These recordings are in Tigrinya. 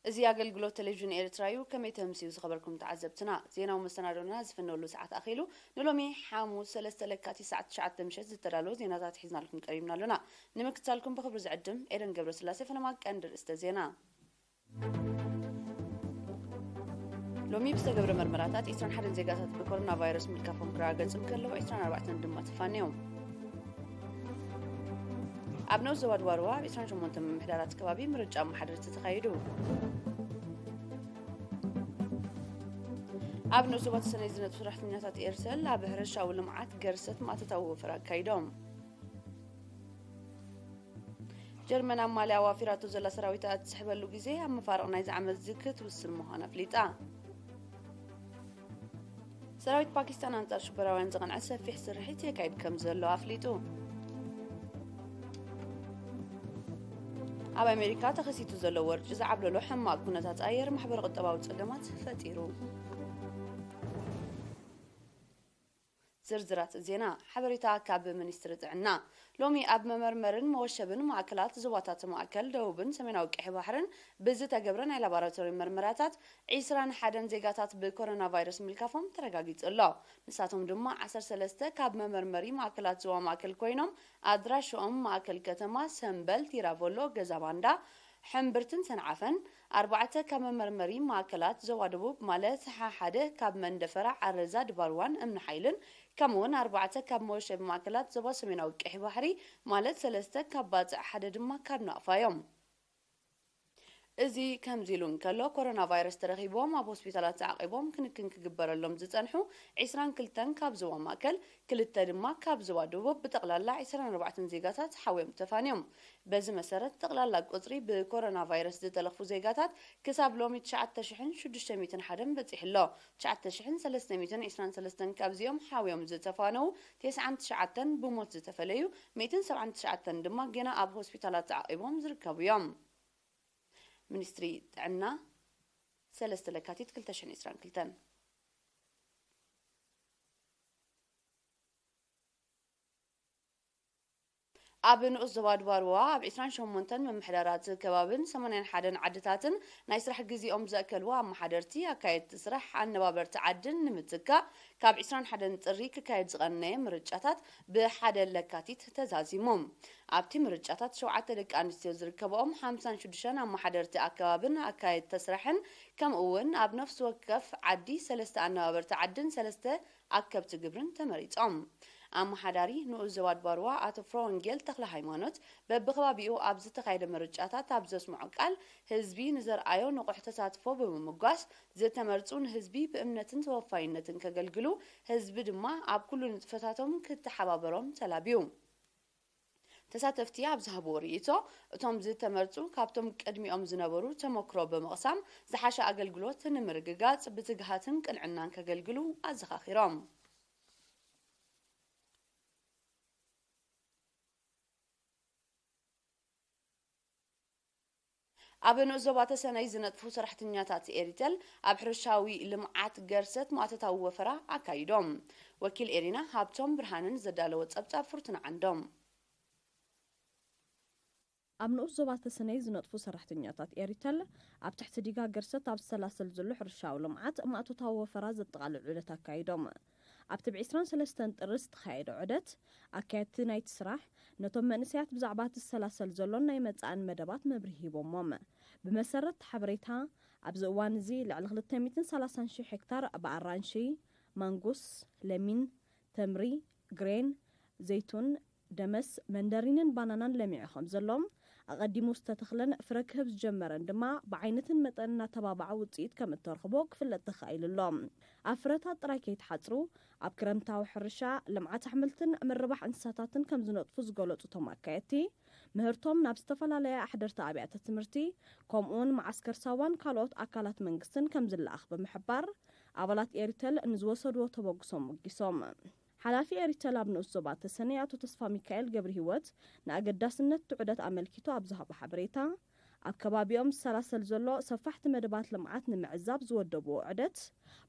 እዚ ኣገልግሎት ቴሌቪዥን ኤርትራ እዩ። ከመይ ተምስዩ ዝኸበርኩም ተዓዘብትና፣ ዜናዊ መሰናዶና ዝፍነሉ ሰዓት ኣኺሉ። ንሎሚ ሓሙስ ሰለስተ ለካቲት ሰዓት ትሽዓተ ምሸት ዝተዳለወ ዜናታት ሒዝናልኩም ቀሪብና ኣሎና። ንምክትታልኩም ብኽብሪ ዝዕድም ኤደን ገብረስላሴ። ፈለማ ቀንዲ ርእስተ ዜና። ሎሚ ብዝተገብረ መርመራታት ዒስራን ሓደን ዜጋታት ብኮሮና ቫይረስ ምልካፎም ክረጋገጹ እንከለዉ፣ ዒስራን ኣርባዕተን ድማ ተፋንዮም። ኣብ ንኡስ ዞባ ድባርዋ ኣብ ዒስራን ሸሞንተ ምምሕዳራት ከባቢ ምርጫ ኣመሓደርቲ ተኻይዱ። ኣብ ንኡስ ዞባ ተሰነይ ዝነጥፉ ሰራሕተኛታት ኤርሰል ኣብ ሕርሻዊ ልምዓት ገርሰት ማእቶታዊ ወፈራ ኣካይዶም። ጀርመን ኣብ ማሊ ኣዋፊራቶ ዘላ ሰራዊታ እትስሕበሉ ግዜ ኣብ መፋርቕ ናይዚ ዓመት እዚ ክትውስን ምዃና ኣፍሊጣ። ሰራዊት ፓኪስታን ኣንጻር ሽበራውያን ዝቐንዐ ሰፊሕ ስርሒት የካይድ ከም ዘሎ ኣፍሊጡ። ኣብ ኣሜሪካ ተኸሲቱ ዘሎ ወርጪ ዝዓብለሎ ሕማቕ ኩነታት ኣየር ማሕበረ ቁጠባዊ ጸገማት ፈጢሩ። ዝርዝራት ዜና። ሓበሬታ ካብ ሚኒስትሪ ጥዕና። ሎሚ ኣብ መመርመርን መወሸብን ማእከላት ዞባታት ማእከል፣ ደቡብን ሰሜናዊ ቀይሕ ባሕርን ብዝተገብረ ናይ ላቦራቶሪ መርመራታት ዒስራን ሓደን ዜጋታት ብኮሮና ቫይረስ ምልካፎም ተረጋጊጹ ኣሎ። ንሳቶም ድማ ዓሰርተ ሰለስተ ካብ መመርመሪ ማእከላት ዞባ ማእከል ኮይኖም፣ ኣድራሽኦም ማእከል ከተማ ሰምበል፣ ቲራቮሎ፣ ገዛ ባንዳ፣ ሕምብርትን ሰንዓፈን፣ ኣርባዕተ ካብ መመርመሪ ማእከላት ዞባ ደቡብ ማለት ሓሓደ ካብ መንደፈራ፣ ዓረዛ፣ ድባርዋን እምኒ ሓይልን፣ ከምኡ'ውን ኣርባዕተ ካብ መወሸቢ ማእከላት ዞባ ሰሜናዊ ቀይሕ ባሕሪ ማለት ሰለስተ ካብ ባጽዕ፣ ሓደ ድማ ካብ ናቕፋ እዮም። እዚ ከምዚ ኢሉ እንከሎ፣ ኮሮና ቫይረስ ተረኺቦም ኣብ ሆስፒታላት ተዓቒቦም ክንክን ክግበረሎም ዝጸንሑ ዒስራን ክልተን ካብ ዞባ ማእከል፣ ክልተ ድማ ካብ ዞባ ደቡብ፣ ብጠቕላላ ዒስራን ኣርባዕተን ዜጋታት ሓውዮም ተፋንዮም። በዚ መሰረት፣ ጠቕላላ ቁጽሪ ብኮሮና ቫይረስ ዝተለኽፉ ዜጋታት ክሳብ ሎሚ ትሽዓተ ሽሕን ሽዱሽተ ሚእትን ሓደን በጺሑ ኣሎ። ትሽዓተ ሽሕን ሰለስተ ሚእትን ዒስራን ሰለስተን ካብዚኦም ሓውዮም ዝተፋነዉ፣ ተስዓን ትሽዓተን ብሞት ዝተፈለዩ፣ ሚእትን ሰብዓን ትሽዓተን ድማ ገና ኣብ ሆስፒታላት ተዓቒቦም ዝርከቡ እዮም። ሚኒስትሪ ጥዕና፣ ሰለስተ ለካቲት ክልተ ሽሕን ዕስራን ክልተን። ኣብ ንኡስ ዞባ ድባርዋ ኣብ ዒስራን ሸሞንተን ምምሕዳራት ከባብን ሰማንያን ሓደን ዓድታትን ናይ ስራሕ ግዜኦም ዘእከልዎ ኣመሓደርቲ፣ ኣካየድቲ ስራሕ፣ ኣነባበርቲ ዓድን ንምትካእ ካብ ዒስራን ሓደን ጥሪ ክካየድ ዝቐነየ ምርጫታት ብሓደ ለካቲት ተዛዚሙ። ኣብቲ ምርጫታት ሸውዓተ ደቂ ኣንስትዮ ዝርከብኦም ሓምሳን ሽዱሽተን ኣመሓደርቲ ኣከባብን ኣካየድቲ ስራሕን፣ ከምኡ እውን ኣብ ነፍሲ ወከፍ ዓዲ ሰለስተ ኣነባበርቲ ዓድን ሰለስተ ኣከብቲ ግብርን ተመሪጾም። ኣመሓዳሪ ንኡስ ዞባ ድባርዋ ኣቶ ፍረወንጌል ተኽለ ሃይማኖት በብኸባቢኡ ኣብ ዝተኻየደ ምርጫታት ኣብ ዘስምዖ ቃል፣ ህዝቢ ንዘርኣዮ ንቑሕ ተሳትፎ ብምምጓስ፣ ዝተመርጹ ንህዝቢ ብእምነትን ተወፋይነትን ከገልግሉ፣ ህዝቢ ድማ ኣብ ኩሉ ንጥፈታቶም ክተሓባበሮም ተላብዩ። ተሳተፍቲ ኣብ ዝሃብዎ ርእይቶ፣ እቶም ዝተመርጹ ካብቶም ቅድሚኦም ዝነበሩ ተመክሮ ብምቕሳም ዝሓሸ ኣገልግሎት ንምርግጋጽ ብትግሃትን ቅንዕናን ከገልግሉ ኣዘኻኺሮም። ኣብ ንኡስ ዞባ ተሰነይ ዝነጥፉ ሰራሕተኛታት ኤሪተል ኣብ ሕርሻዊ ልምዓት ገርሰት ማእቶታዊ ወፈራ ኣካይዶም። ወኪል ኤሪና ሃብቶም ብርሃንን ዘዳለዎ ጸብጻብ ፍርቱና ዓንዶም። ኣብ ንኡስ ዞባ ተሰነይ ዝነጥፉ ሰራሕተኛታት ኤሪተል ኣብ ትሕቲ ዲጋ ገርሰት ኣብ ዝሰላሰል ዘሎ ሕርሻዊ ልምዓት ማእቶታዊ ወፈራ ዘጠቓልል ዑደት ኣካይዶም። ኣብቲ ብ ዒስራን ሰለስተን ጥሪ ዝተኻየደ ዑደት፣ ኣካየድቲ ናይቲ ስራሕ ነቶም መንእሰያት ብዛዕባ እቲ ዝሰላሰል ዘሎን ናይ መጻእን መደባት መብርሂ ሂቦሞም። ብመሰረት እቲ ሓበሬታ፣ ኣብዚ እዋን እዚ ልዕሊ ክልተ ሚእትን ሰላሳን ሽሕ ሄክታር ብኣራንሺ፣ ማንጉስ፣ ለሚን፣ ተምሪ፣ ግሬን፣ ዘይቱን፣ ደመስ፣ መንደሪንን ባናናን ለሚዑ ከም ዘሎ፣ ኣቐዲሙ ዝተተኽለን ፍረ ክህብ ዝጀመረን ድማ ብዓይነትን መጠንን እናተባባዐ ውጽኢት ከም እተርኽቦ ክፍለጥ ተኻኢሉ ኣሎ። ኣብ ፍረታት ጥራይ ከይተሓጽሩ፣ ኣብ ክረምታዊ ሕርሻ፣ ልምዓት ኣሕምልትን ምርባሕ እንስሳታትን ከም ዝነጥፉ ዝገለጹ እቶም ኣካየድቲ፣ ምህርቶም ናብ ዝተፈላለያ ኣሕደርቲ ኣብያተ ትምህርቲ፣ ከምኡውን መዓስከር ሳዋን ካልኦት ኣካላት መንግስትን ከም ዝለኣኽ ብምሕባር፣ ኣባላት ኤሪተል ንዝወሰድዎ ተበግሶ ኣሞጊሶም። ሓላፊ ኤሪተል ኣብ ንኡስ ዞባ ተሰነይ ኣቶ ተስፋ ሚካኤል ገብረ ህይወት ንኣገዳስነት እቲ ዑደት ኣመልኪቱ ኣብ ዝሃቦ ሓበሬታ፣ ኣብ ከባቢኦም ዝሰላሰል ዘሎ ሰፋሕቲ መደባት ልምዓት ንምዕዛብ ዝወደብዎ ዑደት፣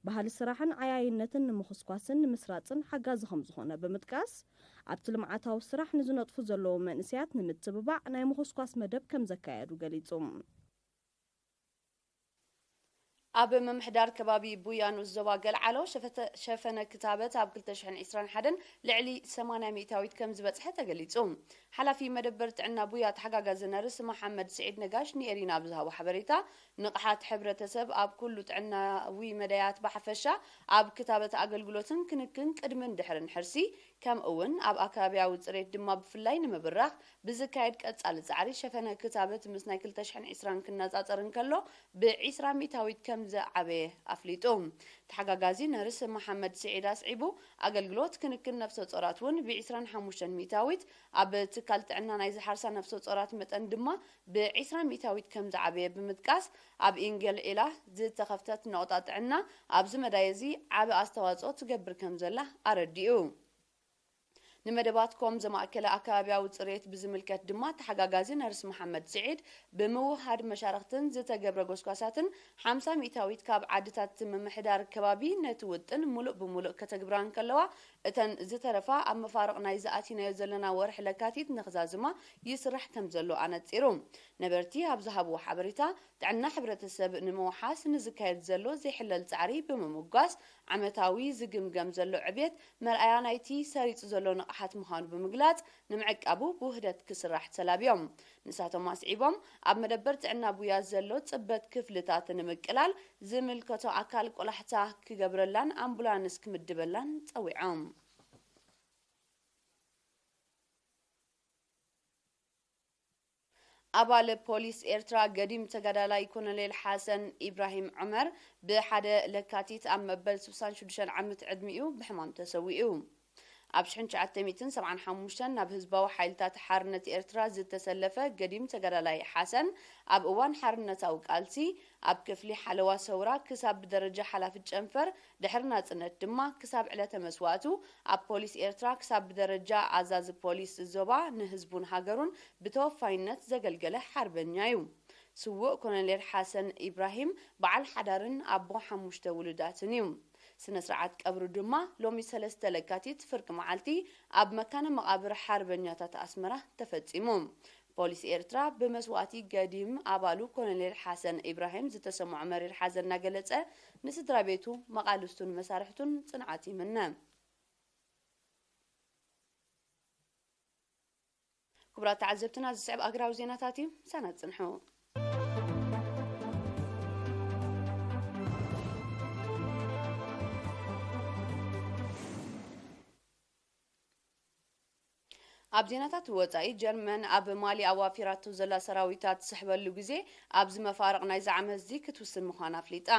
ባህሊ ስራሕን ዓያይነትን ንምኹስኳስን ንምስራጽን ሓጋዚ ከም ዝኾነ ብምጥቃስ፣ ኣብቲ ልምዓታዊ ስራሕ ንዝነጥፉ ዘለዉ መንእሰያት ንምትብባዕ ናይ ምኹስኳስ መደብ ከም ዘካየዱ ገሊጹ። ኣብ ምምሕዳር ከባቢ ቡያ ንኡስ ዞባ ገልዓሎ ሸፈተ-፣ ሸፈነ ክታበት ኣብ ክልተ ሽሕን ዕስራን ሓደን ልዕሊ ሰማንያ ሚእታዊት ከም ዝበጽሐ ተገሊጹ። ሓላፊ መደበር ጥዕና ቡያ ተሓጋጋዚ ነርስ መሓመድ ስዒድ ነጋሽ ንኤሪና ኣብ ዝሃቦ ሓበሬታ፣ ንቕሓት ሕብረተሰብ ኣብ ኩሉ ጥዕናዊ መዳያት ብሓፈሻ ኣብ ክታበት ኣገልግሎትን ክንክን ቅድምን ድሕርን ሕርሲ፣ ከምኡ እውን ኣብ ኣከባብያዊ ጽሬት ድማ ብፍላይ ንምብራኽ ብዝካየድ ቀጻሊ ጻዕሪ ሸፈነ ክታበት ምስ ናይ ክልተ ሽሕን ዕስራን ክነጻጸር እንከሎ ብዒስራ ሚእታዊት ከም ዝዓበየ ኣፍሊጡ። ተሓጋጋዚ ነርስ መሓመድ ስዒድ ኣስዒቡ፣ ኣገልግሎት ክንክን ነፍሰ ጾራት እውን ብዒስራን ሓሙሽተን ሚእታዊት፣ ኣብ ትካል ጥዕና ናይ ዝሓርሳ ነፍሰ ጾራት መጠን ድማ ብዒስራ ሚእታዊት ከም ዝዓበየ ብምጥቃስ፣ ኣብ ኢንገል ዒላ ዝተኸፍተት ነቑጣ ጥዕና ኣብዚ መዳይ እዚ ዓቢ ኣስተዋጽኦ ትገብር ከም ዘላ ኣረዲኡ። ንመደባትኮም ዘማእከለ ኣከባብያዊ ጽሬት ብዝምልከት ድማ ተሓጋጋዚ ነርስ መሓመድ ስዒድ፣ ብምውሃድ መሻርኽትን ዝተገብረ ጎስጓሳትን ሓምሳ ሚእታዊት ካብ ዓድታት ምምሕዳር ከባቢ ነቲ ውጥን ሙሉእ ብሙሉእ ከተግብራ እንከለዋ፣ እተን ዝተረፋ ኣብ መፋርቕ ናይ ዝኣቲናዮ ዘለና ወርሒ ለካቲት ንኽዛዝማ ይስራሕ ከም ዘሎ ኣነጺሩ። ነበርቲ ኣብ ዝሃብዎ ሓበሬታ፣ ጥዕና ሕብረተሰብ ንምውሓስ ንዝካየድ ዘሎ ዘይሕለል ጻዕሪ ብምምጓስ፣ ዓመታዊ ዝግምገም ዘሎ ዕብየት መርኣያ ናይቲ ሰሪጹ ዘሎ ንቕሓት ምዃኑ ብምግላጽ፣ ንምዕቃቡ ብውህደት ክስራሕ ተላብዮም። ንሳቶም ኣስዒቦም፣ ኣብ መደበር ጥዕና ቡያ ዘሎ ጽበት ክፍልታት ንምቅላል ዝምልከቶ ኣካል ቆላሕታ ክገብረላን ኣምቡላንስ ክምድበላን ጸዊዖም። ኣባል ፖሊስ ኤርትራ ገዲም ተጋዳላይ ኮሎኔል ሓሰን ኢብራሂም ዑመር ብሓደ ለካቲት ኣብ መበል ስሳን ሽዱሽተን ዓመት ዕድሚኡ ብሕማም ተሰዊኡ። ኣብ ሽሕን ትሽዓተ ሚእትን ሰብዓን ሓሙሽተን ናብ ህዝባዊ ሓይልታት ሓርነት ኤርትራ ዝተሰለፈ ገዲም ተጋዳላይ ሓሰን፣ ኣብ እዋን ሓርነታዊ ቃልሲ ኣብ ክፍሊ ሓለዋ ሰውራ ክሳብ ብደረጃ ሓላፊ ጨንፈር፣ ድሕሪ ናጽነት ድማ ክሳብ ዕለተ መስዋእቱ ኣብ ፖሊስ ኤርትራ ክሳብ ብደረጃ ኣዛዚ ፖሊስ ዞባ ንህዝቡን ሃገሩን ብተወፋይነት ዘገልገለ ሓርበኛ እዩ። ስዉእ ኮሎኔል ሓሰን ኢብራሂም በዓል ሓዳርን ኣቦ ሓሙሽተ ውሉዳትን እዩ። ስነ ስርዓት ቀብሩ ድማ ሎሚ ሰለስተ ለካቲት ፍርቂ መዓልቲ ኣብ መካነ መቓብር ሓርበኛታት ኣስመራ ተፈጺሙ። ፖሊስ ኤርትራ ብመስዋእቲ ገዲም ኣባሉ ኮሎኔል ሓሰን ኢብራሂም ዝተሰምዖ መሪር ሓዘን እናገለጸ፣ ንስድራ ቤቱ፣ መቓልስቱን መሳርሕቱን ጽንዓት ይምነ። ክቡራት ተዓዘብትና፣ ዝስዕብ ኣገራዊ ዜናታት እዩ። ምሳና ጽንሑ። ኣብ ዜናታት ወጻኢ፣ ጀርመን ኣብ ማሊ ኣዋፊራቶ ዘላ ሰራዊታ ትስሕበሉ ግዜ ኣብዚ መፋርቕ ናይዚ ዓመት እዚ ክትውስን ምዃና ኣፍሊጣ።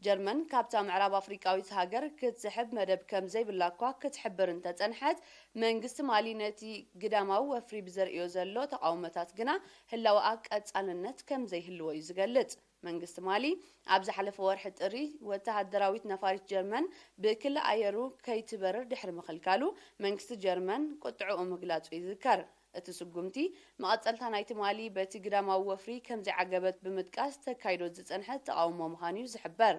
ጀርመን ካብታ ምዕራብ ኣፍሪቃዊት ሃገር ክትስሕብ መደብ ከም ዘይብላ እኳ ክትሕብር እንተጸንሐት፣ መንግስቲ ማሊ ነቲ ግዳማዊ ወፍሪ ብዘርእዮ ዘሎ ተቓውሞታት ግና ህላወኣ ቀጻልነት ከም ዘይህልዎ እዩ ዝገልጽ። መንግስቲ ማሊ ኣብ ዝሓለፈ ወርሒ ጥሪ ወተሃደራዊት ነፋሪት ጀርመን ብክሊ ኣየሩ ከይትበርር ድሕሪ ምኽልካሉ መንግስቲ ጀርመን ቁጥዕኡ ምግላጹ ይዝከር። እቲ ስጉምቲ መቐጸልታ ናይቲ ማሊ በቲ ግዳማዊ ወፍሪ ከም ዘይዓገበት ብምጥቃስ ተካይዶ ዝጸንሐ ተቓውሞ ምዃኑ እዩ ዝሕበር።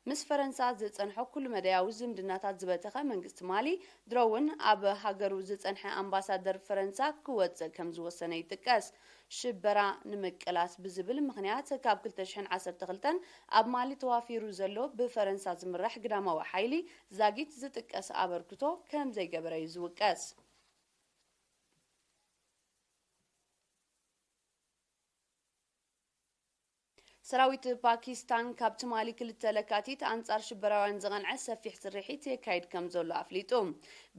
ምስ ፈረንሳ ዝጸንሖ ኩሉ መዳያዊ ዝምድናታት ዝበተኸ መንግስቲ ማሊ ድሮ እውን ኣብ ሃገሩ ዝጸንሐ ኣምባሳደር ፈረንሳ ክወጽእ ከም ዝወሰነ ይጥቀስ። ሽበራ ንምቅላስ ብዝብል ምኽንያት ካብ ክልተ ሽሕን ዓሰርተ ክልተን ኣብ ማሊ ተዋፊሩ ዘሎ ብፈረንሳ ዝምራሕ ግዳማዊ ሓይሊ ዛጊት ዝጥቀስ ኣበርክቶ ከም ዘይገበረ እዩ ዝውቀስ። ሰራዊት ፓኪስታን ካብ ትማሊ ክልተ ለካቲት ኣንጻር ሽበራውያን ዝቐንዐ ሰፊሕ ስርሒት የካይድ ከም ዘሎ ኣፍሊጡ።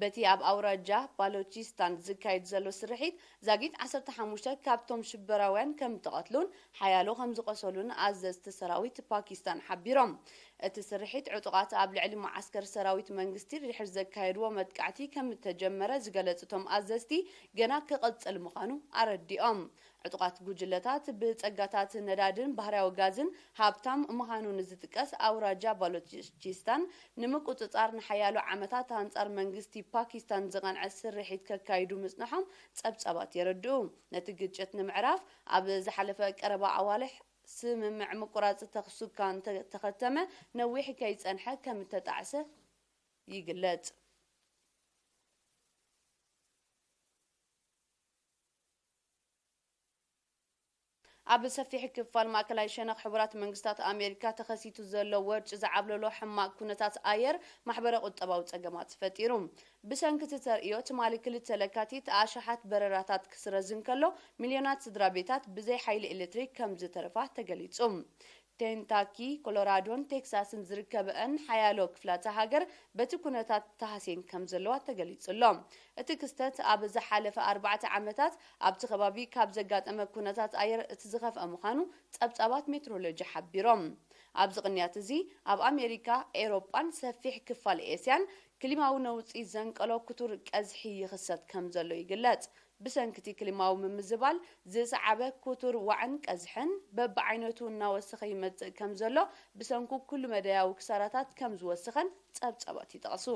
በቲ ኣብ ኣውራጃ ባሎቺስታን ዝካየድ ዘሎ ስርሒት፣ ዛጊት ዓሰርተ ሓሙሽተ ካብቶም ሽበራውያን ከም እተቐትሉን ሓያሎ ከም ዝቖሰሉን ኣዘዝቲ ሰራዊት ፓኪስታን ሓቢሮም። እቲ ስርሒት፣ ዕጡቓት ኣብ ልዕሊ መዓስከር ሰራዊት መንግስቲ ድሕሪ ዘካየድዎ መጥቃዕቲ ከም እተጀመረ ዝገለጹ እቶም ኣዘዝቲ፣ ገና ክቕጽል ምዃኑ ኣረዲኦም። ዕጡቓት ጉጅለታት ብጸጋታት ነዳድን ባህርያዊ ጋዝን ሃብታም ምዃኑ ንዝጥቀስ ኣውራጃ ባሎቺስታን ንምቁጽጻር ንሓያሎ ዓመታት ኣንጻር መንግስቲ ፓኪስታን ዝቐንዐ ስርሒት ከካይዱ ምጽንሖም ጸብጻባት የረድኡ። ነቲ ግጭት ንምዕራፍ ኣብ ዝሓለፈ ቀረባ ኣዋርሕ ስምምዕ ምቁራጽ ተኹሲ እኳ እንተተኸተመ፣ ነዊሕ ከይጸንሐ ከም እተጣዕሰ ይግለጽ። ኣብ ሰፊሕ ክፋል ማእከላይ ሸነኽ ሕቡራት መንግስታት ኣሜሪካ ተኸሲቱ ዘሎ ወርጪ ዝዓብለሎ ሕማቕ ኩነታት ኣየር ማሕበረ ቁጠባዊ ጸገማት ፈጢሩ። ብሰንኪ እቲ ተርእዮ፣ ትማሊ ክልተ ለካቲት ኣሽሓት በረራታት ክስረዝ እንከሎ፣ ሚልዮናት ስድራ ቤታት ብዘይ ሓይሊ ኤሌክትሪክ ከም ዝተረፋ ተገሊጹ። ኬንታኪ፣ ኮሎራዶን ቴክሳስን ዝርከበአን ሓያሎ ክፍላተ ሃገር በቲ ኩነታት ተሃስየን ከም ዘለዋ ተገሊጹ ኣሎ። እቲ ክስተት ኣብ ዝሓለፈ ኣርባዕተ ዓመታት ኣብቲ ከባቢ ካብ ዘጋጠመ ኩነታት ኣየር እቲ ዝኸፍአ ምዃኑ ጸብጻባት ሜትሮሎጂ ሓቢሮም። ኣብዚ ቅንያት እዚ፣ ኣብ ኣሜሪካ፣ ኤውሮጳን ሰፊሕ ክፋል ኤስያን ክሊማዊ ነውጺ ዘንቀሎ ክቱር ቀዝሒ ይኽሰት ከም ዘሎ ይግለጽ። ብሰንኪ እቲ ክሊማዊ ምምዝባል ዝሰዓበ ክቱር ዋዕን ቀዝሕን በብዓይነቱ እናወሰኸ ይመጽእ ከም ዘሎ ብሰንኩ ኩሉ መዳያዊ ክሳራታት ከም ዝወሰኸን ጸብጻባት ይጠቕሱ።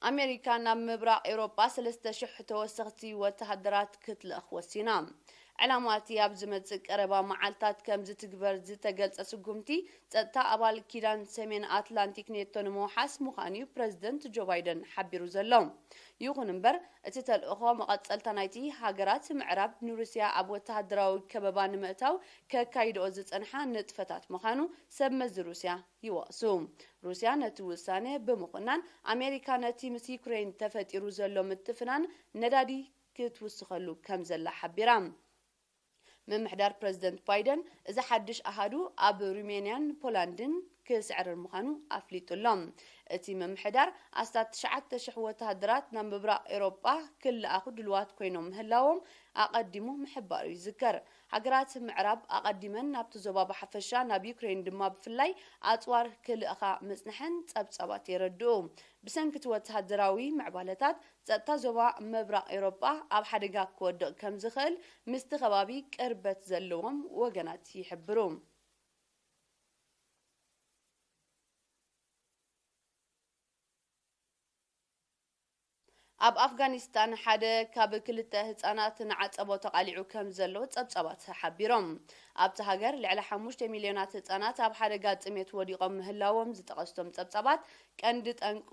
ኣሜሪካ ናብ ምብራቕ ኤውሮጳ ሰለስተ ሽሕ ተወሰኽቲ ወተሃደራት ክትልእኽ ወሲና። ዕላማ እቲ ኣብ ዝመጽእ ቀረባ መዓልታት ከም ዝትግበር ዝተገልጸ ስጉምቲ፣ ጸጥታ ኣባል ኪዳን ሰሜን ኣትላንቲክ ኔቶ ንምውሓስ ምዃኑ እዩ ፕረዚደንት ጆ ባይደን ሓቢሩ ዘሎ። ይኹን እምበር፣ እቲ ተልእኾ መቐጸልታ ናይቲ ሃገራት ምዕራብ ንሩስያ ኣብ ወተሃደራዊ ከበባ ንምእታው ከካይድኦ ዝጸንሓ ንጥፈታት ምዃኑ ሰብ መዚ ሩስያ ይወቕሱ። ሩስያ ነቲ ውሳነ ብምኹናን፣ ኣሜሪካ ነቲ ምስ ዩክሬን ተፈጢሩ ዘሎ ምትፍናን ነዳዲ ክትውስኸሉ ከም ዘላ ሓቢራ። ምምሕዳር ፕረዚደንት ባይደን፣ እዚ ሓድሽ ኣሃዱ ኣብ ሩሜንያን ፖላንድን ክስዕርር ምዃኑ ኣፍሊጡ ኣሎ። እቲ ምምሕዳር፣ ኣስታት ትሽዓተ ሽሕ ወተሃደራት ናብ ምብራቕ ኤውሮጳ ክለኣኹ ድልዋት ኮይኖም ምህላዎም ኣቐዲሙ ምሕባሩ ይዝከር። ሃገራት ምዕራብ ኣቐዲመን ናብቲ ዞባ ብሓፈሻ፣ ናብ ዩክሬን ድማ ብፍላይ ኣጽዋር ክልእኻ ምጽንሐን ጸብጻባት የረድኡ። ብሰንኪ እቲ ወተሃደራዊ ምዕባለታት፣ ጸጥታ ዞባ ምብራቕ ኤውሮጳ ኣብ ሓደጋ ክወድቕ ከም ዝኽእል ምስቲ ከባቢ ቅርበት ዘለዎም ወገናት ይሕብሩ። ኣብ ኣፍጋኒስታን ሓደ ካብ ክልተ ህጻናት ንዓጸቦ ተቓሊዑ ከም ዘሎ ጸብጻባት ሓቢሮም። ኣብቲ ሃገር ልዕሊ ሓሙሽተ ሚልዮናት ህጻናት ኣብ ሓደጋ ጥሜት ወዲቖም ምህላዎም ዝጠቐስቶም ጸብጻባት፣ ቀንዲ ጠንቁ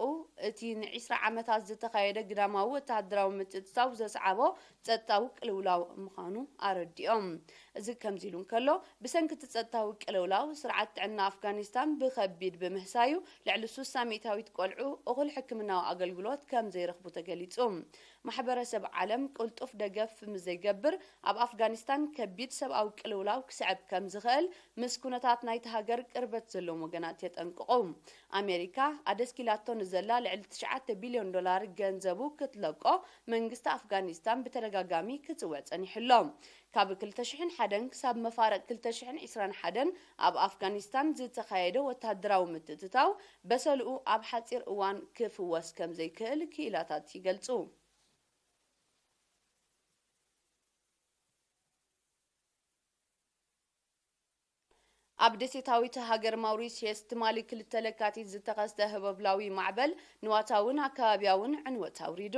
እቲ ንዒስራ ዓመታት ዝተኻየደ ግዳማዊ ወተሃደራዊ ምትእትታው ዘስዓቦ ጸጥታዊ ቅልውላው ምዃኑ ኣረዲኦም። እዚ ከምዚ ኢሉ እንከሎ፣ ብሰንኪ እቲ ጸጥታዊ ቅልውላው፣ ስርዓት ጥዕና ኣፍጋኒስታን ብኸቢድ ብምህሳዩ፣ ልዕሊ ስሳ ሚእታዊት ቆልዑ እኹል ሕክምናዊ ኣገልግሎት ከም ዘይረኽቡ ተገሊጹ። ማሕበረሰብ ዓለም ቅልጡፍ ደገፍ ምስ ዘይገብር፣ ኣብ ኣፍጋኒስታን ከቢድ ሰብኣዊ ቅልውላው ክስዕብ ከም ዝኽእል ምስ ኩነታት ናይቲ ሃገር ቅርበት ዘለዎም ወገናት የጠንቅቑ። ኣሜሪካ ኣደስኪላቶ ንዘላ ልዕሊ ትሽዓተ ቢልዮን ዶላር ገንዘቡ ክትለቆ መንግስቲ ኣፍጋኒስታን ብተደጋጋሚ ክጽውዕ ጸኒሑ ኣሎ። ካብ ክልተ ሽሕን ሓደን ክሳብ መፋርቕ ክልተ ሽሕን ዕስራን ሓደን ኣብ ኣፍጋኒስታን ዝተኻየደ ወተሃደራዊ ምትእትታው በሰልኡ ኣብ ሓጺር እዋን ክፍወስ ከም ዘይክእል ክኢላታት ይገልጹ። ኣብ ደሴታዊት ሃገር ማውሪሽየስ ትማሊ ክልተ ለካቲት ዝተኸስተ ህቦብላዊ ማዕበል ንዋታውን ኣከባቢያውን ዕንወት ኣውሪዱ።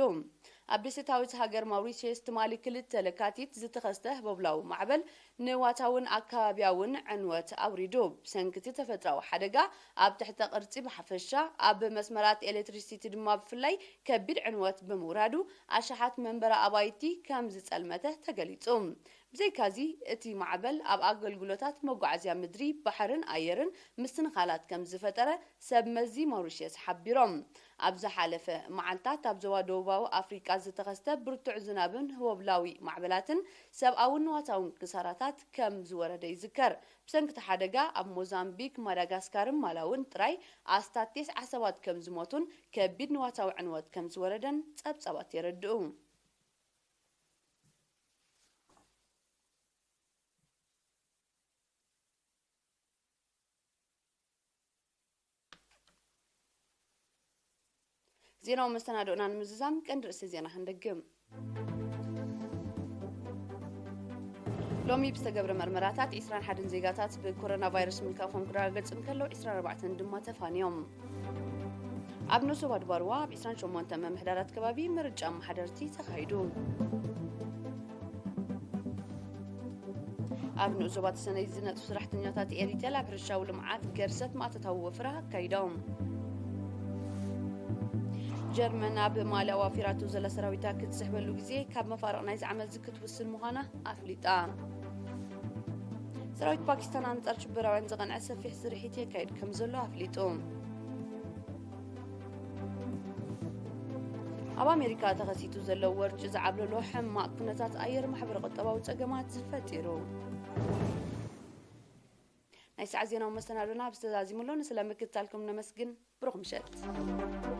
ኣብ ደሴታዊት ሃገር ማውሪሽየስ ትማሊ ክልተ ለካቲት ዝተኸስተ ህቦብላዊ ማዕበል ንዋታውን ኣከባቢያውን ዕንወት ኣውሪዱ። ብሰንኪ እቲ ተፈጥሮኣዊ ሓደጋ፣ ኣብ ትሕተ ቅርጺ ብሓፈሻ፣ ኣብ መስመራት ኤሌክትሪሲቲ ድማ ብፍላይ ከቢድ ዕንወት ብምውራዱ፣ ኣሽሓት መንበሪ ኣባይቲ ከም ዝጸልመተ ተገሊጹ። ብዘይካዚ፣ እቲ ማዕበል ኣብ ኣገልግሎታት መጓዓዝያ ምድሪ፣ ባሕርን ኣየርን ምስትንኻላት ከም ዝፈጠረ ሰብ መዚ ማውሪሽየስ ሓቢሮም። ኣብ ዝሓለፈ መዓልታት፣ ኣብ ዞባ ደቡባዊ ኣፍሪቃ ዝተኸስተ ብርቱዕ ዝናብን ህቦብላዊ ማዕበላትን ሰብኣውን ንዋታውን ክሳራታት ከም ዝወረደ ይዝከር። ብሰንኪ እቲ ሓደጋ፣ ኣብ ሞዛምቢክ፣ ማዳጋስካርን ማላውን ጥራይ ኣስታት ተስዓ ሰባት ከም ዝሞቱን ከቢድ ንዋታዊ ዕንወት ከም ዝወረደን ጸብጻባት የረድኡ። ዜናዊ መሰናድኦና ንምዝዛም ቀንዲ ርእሲ ዜና ክንደግም። ሎሚ ብዝተገብረ መርመራታት ዕስራን ሓደን ዜጋታት ብኮሮና ቫይረስ ምልካፎም ክረጋገጽ እንከሎ፣ ዕስራን ኣርባዕተን ድማ ተፋንዮም። ኣብ ንኡስ ዞባ ድባርዋ ኣብ ዕስራን ሸሞንተን ምምሕዳራት ከባቢ ምርጫ ኣመሓደርቲ ተኻይዱ። ኣብ ንኡስ ዞባ ተሰነይ ዝነጥፉ ሰራሕተኛታት ኤሪቴል ኣብ ሕርሻዊ ልምዓት ገርሰት ማእቶታዊ ወፍራ ኣካይዶም። ጀርመን ኣብ ማሊ ኣዋፊራቶ ዘላ ሰራዊታ ክትስሕበሉ ግዜ ካብ መፋርቕ ናይዚ ዓመት እዚ ክትውስን ምዃና ኣፍሊጣ። ሰራዊት ፓኪስታን ኣንጻር ሽበራውያን ዝቐንዐ ሰፊሕ ስርሒት የካይድ ከም ዘሎ ኣፍሊጡ። ኣብ ኣሜሪካ ተኸሲቱ ዘሎ ወርጭ ዝዓብለሎ ሕማቕ ኩነታት ኣየር ማሕበረ ቁጠባዊ ጸገማት ፈጢሩ። ናይ ሰዓት ዜናዊ መሰናዶና ብዝተዛዚሙሎ ንስለ ምክትታልኩም ነመስግን። ብሩኽ ምሸት።